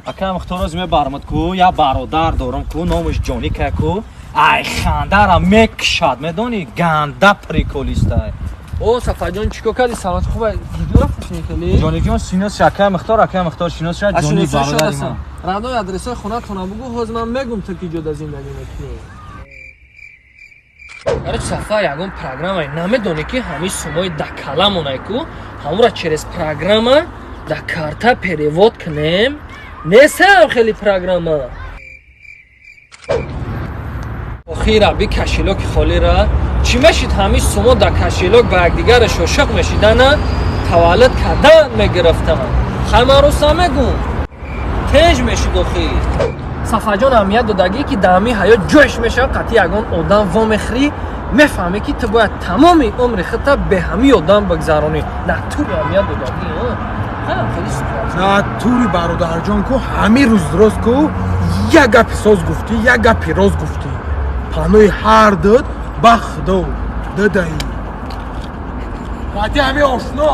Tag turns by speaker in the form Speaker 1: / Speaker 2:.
Speaker 1: Ака Мухтор, оз мебармад ку, я бародар дорам ку, номаш Ҷоника ку. Ай, хандара мекушад, медонӣ, ганда приколистай.
Speaker 2: О, Сафарҷон, чӣ кор кардӣ? Саломат, хуба? Видео рафтӣ хеле?
Speaker 1: Ҷониҷон, шинос, ака Мухтор, ака Мухтор, шинос шад, Ҷони, бародари ман.
Speaker 2: Радой, адресои хонатона бугӯ, ҳозир ман мегум, ту ки ҷода зиндагӣ мекунӣ. Короче, Сафар, ягон программае намедонӣ, ки ҳамин сумои да каламонай ку, ҳамура через программа да карта перевод кунем? Нестам хеле программа. Охира би кошелёки холира чӣ мешид? Ҳамин сумо да кошелёк ба якдигара шошиқ мешидана, таваллуд кардан мегирифтам. Хай, ман роста мегум, тенҷ мешид. Охир, Сафарҷон, аҳамият додагӣ, ки дар ҳамин ҳаёт ҷӯш мешавад, қатъи ягон одам вомехӯрӣ, мефаҳмӣ, ки ту бояд тамоми умри худта бе ҳамин одам бигзаронӣ. Натури аҳамият додагӣ.
Speaker 3: Натури, бародарҷон, ку ҳамин рӯз рост ку, як гапи соз гуфтӣ, як гапи рост гуфтӣ. Панои ҳар дуд ба худо дадаи қати ҳамин ошно.